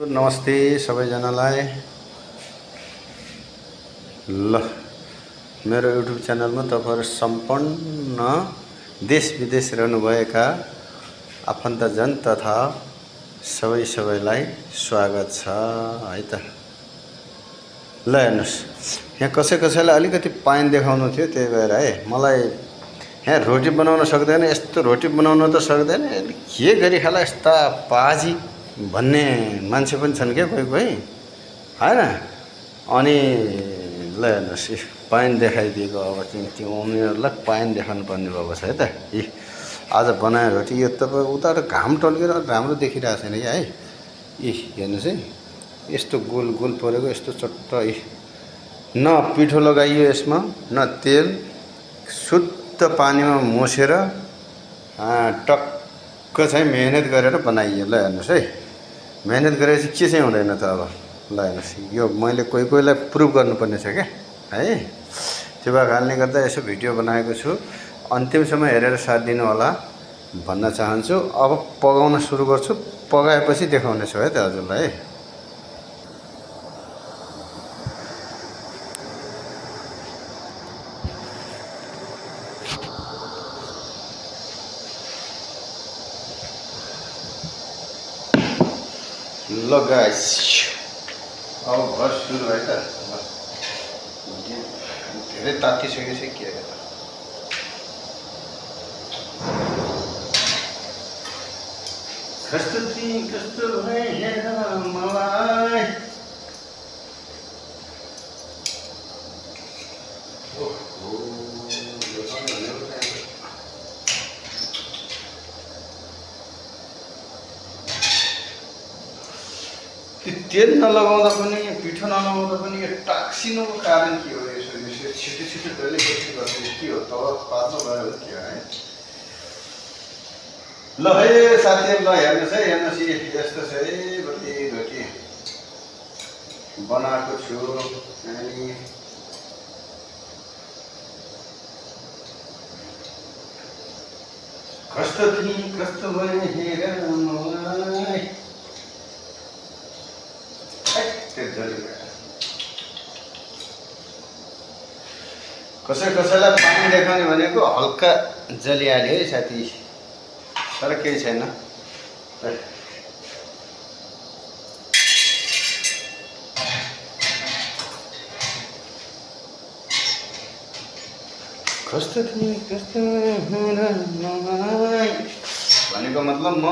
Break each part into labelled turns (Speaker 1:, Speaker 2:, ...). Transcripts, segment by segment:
Speaker 1: नमस्ते सबैजनालाई। ल मेरो युट्युब च्यानलमा तपाईहरु सम्पूर्ण देश विदेश रहनुभएका आफन्तजन तथा सबैलाई स्वागत छ है त। ल हेर्नुस्, यहाँ कसैलाई अलिकति पाइन देखाउनु थियो, त्यही भएर है मलाई यहाँ रोटी बनाउन सक्दैन, यस्तो रोटी बनाउन त सक्दैन, के गरी खाला यस्ता पाजी भन्ने मान्छे पनि छन् के कोही हैन। अनि ल हेर्नुस्, पाइन देखाइदिएको अब त्यो उनीहरूलाई पाइन देखाउनु पर्ने भएको छ है त। आज बनायो रोटी, यो तपाईँ उता घाम टल्केर राम्रो देखिरहेको छैन क्या है। हेर्नुहोस् है, यस्तो गोल गोल परेको, यस्तो चट्ट, न पिठो लगाइयो यसमा, न तेल, शुद्ध पानीमा मुछेर टक्क चाहिँ मेहनत गरेर बनाइयो। ल हेर्नुहोस् है, मेहनत गरेपछि के चाहिँ हुँदैन त अब। ल हेर्नुहोस्, यो मैले कोहीलाई प्रुभ गर्नुपर्ने छ क्या है। त्यो भएको कारणले गर्दा यसो भिडियो बनाएको छु, अन्तिमसम्म हेरेर साथ दिनु होला भन्न चाहन्छु। अब पकाउन सुरु गर्छु, पकाएपछि देखाउने छु है त हजुरलाई। ल गाइस, अब घर सुरु है त। धेरै तातिसकेको छ के त। कस्तो भए हेर मलाई, तेल नलगाउँदा पनि, पिठो नलगाउँदा पनि यो टाक्सिनुको कारण के हो? यसो छिटो छिटो डल्ले कसरी गर्छ के हो? तल पार्नु भयो के हो है? ल है साथीहरु, ल हेर्नुहोस् है, हेर्नुहोस् यस्तो छ है बल्ली रोटी बनाएको छु। अनि कस्तो भयो हेर मलाई, कसैलाई पानी देखाउने भनेको हल्का जलिहाल्यो है साथी, तर केही छैन। कस्तो भनेको मतलब म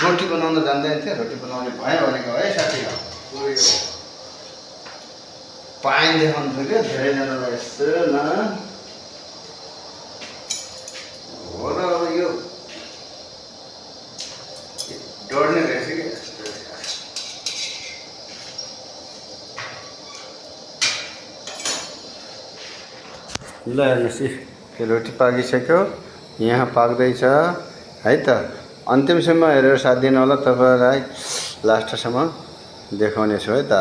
Speaker 1: रोटी बनाउन जान्दैन थिएँ, रोटी बनाउने भयो भनेको है साथी। पाइन देखाउनु थियो क्या धेरैजनालाई यस्तो न हो र। अब यो डढ्ने रहेछ कि। ल हेर्नुहोस्, यो रोटी पाकिसक्यो, यहाँ पाक्दैछ है त। अन्तिमसम्म हेरेर साथ दिनु होला, तपाईँलाई लास्टसम्म देखाउने छु है त।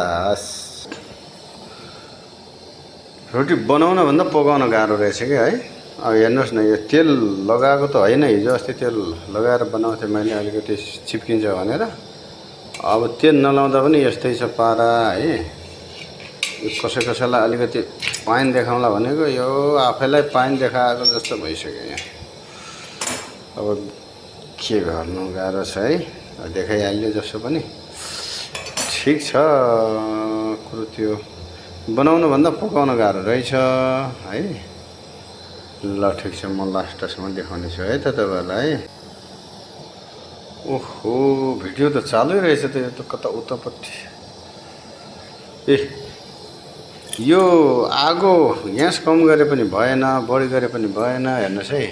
Speaker 1: रोटी बनाउन भन्दा पकाउन गाह्रो रहेछ कि है। अब हेर्नुहोस् न, यो तेल लगाएको त होइन, हिजो अस्ति तेल लगाएर बनाउँथेँ मैले, अलिकति चिप्किन्छ भनेर। अब तेल नलाउँदा पनि यस्तै छ पारा है। कसैलाई अलिकति पाइन देखाउँला भनेको यो आफैलाई पाइन देखाएको जस्तो भइसक्यो यहाँ। अब के गर्नु, गाह्रो छ है। देखाइहाल्यो जसो पनि ठिक छ। कुरो त्यो बनाउनु भन्दा पकाउन गाह्रो रहेछ है। ल ठिक छ, म लास्टसम्म देखाउने छु है त तपाईँहरूलाई। ओहो, भिडियो त चालु रहेछ त, यो त कता उतापट्टि। यो आगो ग्यास कम गरे पनि भएन, बढी गरे पनि भएन। हेर्नुहोस् है,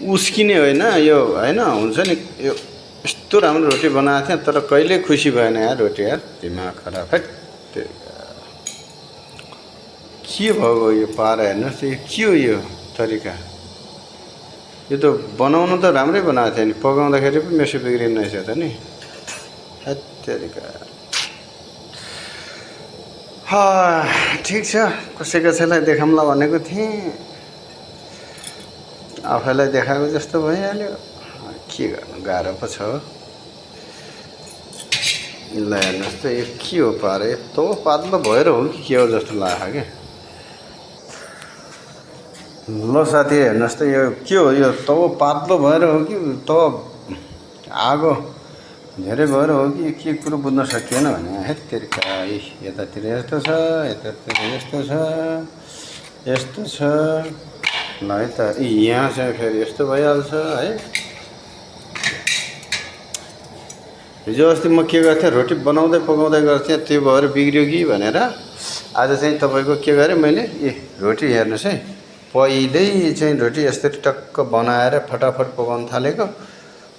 Speaker 1: उस्किने होइन यो होइन, हुन्छ नि। यो यस्तो राम्रो रोटी बनाएको थिएँ, तर कहिले खुसी भएन यार रोटी, यार दिमाग खराब है। के भएको यो पारा? हेर्नुहोस्, यो के हो यो तरिका? यो त बनाउनु त राम्रै बनाएको थियो नि, पकाउँदाखेरि पनि मेसो बिग्रिने रहेछ त नि। तरिका ठिक छ, कसैलाई देखाउँला भनेको थिएँ, आफैलाई देखाएको जस्तो भइहाल्यो। के गर्नु, गाह्रो पो छ। ल हेर्नुहोस् त यो के हो पारे तँ पातलो भएर हो कि के हो जस्तो लाग्यो क्या। ल साथी हेर्नुहोस् त यो के हो यो तँ पातलो भएर हो कि तँ आगो धेरै भएर हो कि के कुरो बुझ्न सकिएन भने हेत्तेरिका यतातिर यस्तो छ यतातिर यस्तो छ यस्तो छ। ल है त यहाँ चाहिँ फेरि यस्तो भइहाल्छ है। हिजो अस्ति म के गर्थेँ रोटी बनाउँदै पकाउँदै गर्थेँ त्यो भएर बिग्रियो कि भनेर आज चाहिँ तपाईँको के गरेँ मैले रोटी हेर्नुहोस् है पहिल्यै चाहिँ रोटी यस्तरी टक्क बनाएर फटाफट पकाउन थालेको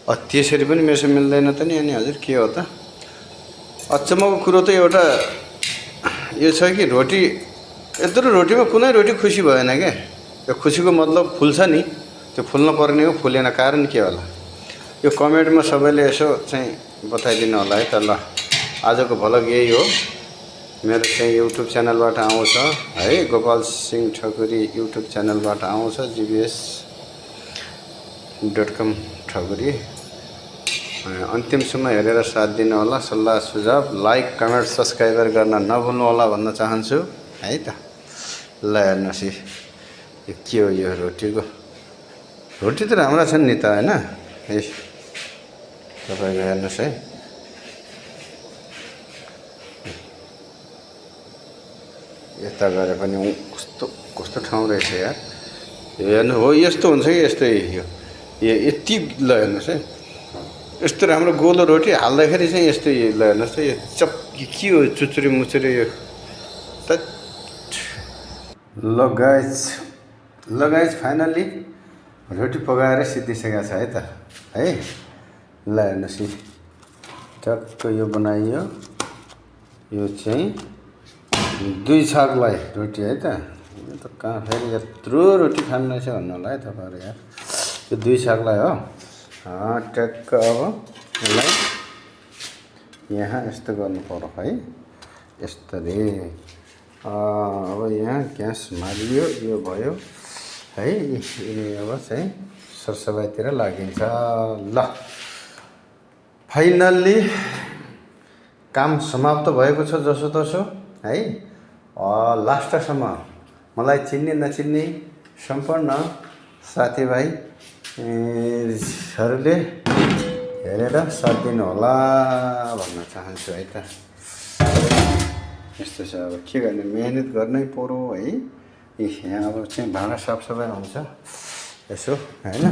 Speaker 1: त्यसरी पनि मेसो मिल्दैन त नि। अनि हजुर के हो त अचम्मको कुरो त एउटा यो छ कि रोटी यत्रो रोटीमा कुनै रोटी खुसी भएन क्या। यो खुसीको मतलब फुल्छ नि त्यो फुल्न पर्ने हो फुलेन कारण के होला यो कमेन्टमा सबैले यसो चाहिँ बताइदिनु होला है त। ल आजको भ्लग यही हो मेरो चाहिँ युट्युब च्यानलबाट आउँछ है गोपाल सिंह ठकुरी युट्युब च्यानलबाट आउँछ gbs.com ठकुरी। अन्तिमसम्म हेरेर साथ दिनु होला सल्लाह सुझाव लाइक कमेन्ट सब्सक्राइबर गर्न नभुल्नु होला भन्न चाहन्छु है त। ल हेर्नुहोस् यो के हो यो रोटीको रोटी त राम्रा छन् नि त होइन है तपाईँको हेर्नुहोस् है यता गरे पनि कस्तो कस्तो ठाउँ रहेछ यार हेर्नु हो यस्तो हुन्छ कि यस्तै यो यति ल हेर्नुहोस् है यस्तो राम्रो गोलो रोटी हाल्दाखेरि चाहिँ यस्तै ल हेर्नुहोस् त यो चप के हो चुचुरी मुचुरी यो त। ल गाइज फाइनल्ली रोटी पकाएर सिद्धिसकेको छ है त है। ल हेर्नुहोस् टक्क यो बनाइयो यो चाहिँ 2 छाकलाई रोटी है त। यो त कहाँ फेरि यत्रो रोटी खानु रहेछ भन्नु होला है तपाईँहरू यार यो 2 छाकलाई हो टक्क अब यसलाई यहाँ यस्तो गर्नु पर्यो है यस्तरी। अब यहाँ ग्यास मारियो यो भयो है अब चाहिँ सरसफाइतिर लागिन्छ। ल फाइनल्ली काम समाप्त भएको छ जसोतसो है। लास्टसम्म मलाई चिन्ने नचिन्ने सम्पूर्ण साथीभाइहरूले हेरेर साथ दिनु होला भन्न चाहन्छु है त। यस्तो छ अब के गर्ने मेहनत गर्नै पर्यो है। यहाँ अब चाहिँ भाँडा साफसफाइ हुन्छ यसो होइन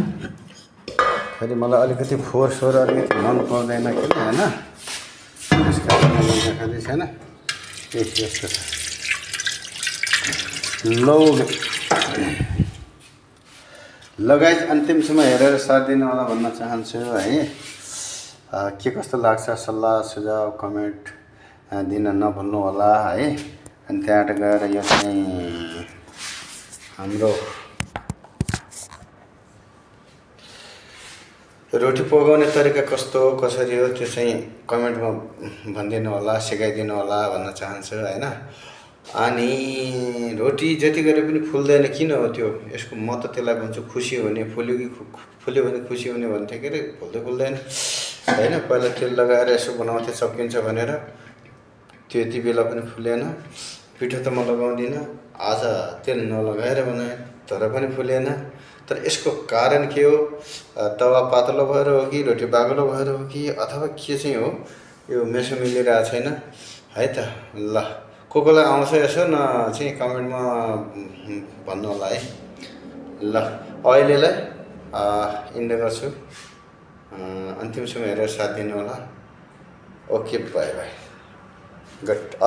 Speaker 1: फेरि मलाई अलिकति फोहोर सोहोर अलिकति मन पर्दैन कि होइन त्यस कारणले गर्दाखेरि छैन यस्तो छ। ल गाइज अन्तिमसम्म हेरेर साथ दिनु होला भन्न चाहन्छु है। के कस्तो लाग्छ सल्लाह सुझाव कमेन्ट दिन नभुल्नु होला है। अनि त्यहाँबाट गएर यो चाहिँ हाम्रो रोटी पकाउने तरिका कस्तो कसरी हो त्यो चाहिँ कमेन्टमा भनिदिनु होला सिकाइदिनु होला भन्न चाहन्छु होइन। अनि रोटी जति गरे पनि फुल्दैन किन हो त्यो यसको म त त्यसलाई भन्छु खुसी हुने फुल्यो भने खुसी हुने भन्थेँ के अरे फुल्दैन होइन। पहिला तेल लगाएर यसो बनाउँथेँ चप्किन्छ भनेर त्यो यति बेला पनि फुलेन। पिठो त म लगाउँदिनँ आज तेल नलगाएर बनाएँ तर पनि फुलेन। तर यसको कारण के हो तवा पातलो भएर हो कि रोटी बाक्लो भएर हो कि अथवा के चाहिँ हो यो मेसो मिलिरहेको छैन है त। ल कोलाई आउँछ यसो न चाहिँ कमेन्टमा भन्नु होला है। ल अहिलेलाई इन्ड गर्छु अन्तिमसम्म हेरेर साथ दिनु होला। ओके बाई बाई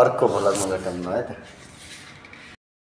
Speaker 1: अर्को भ्लगमा भेटौँ न है त।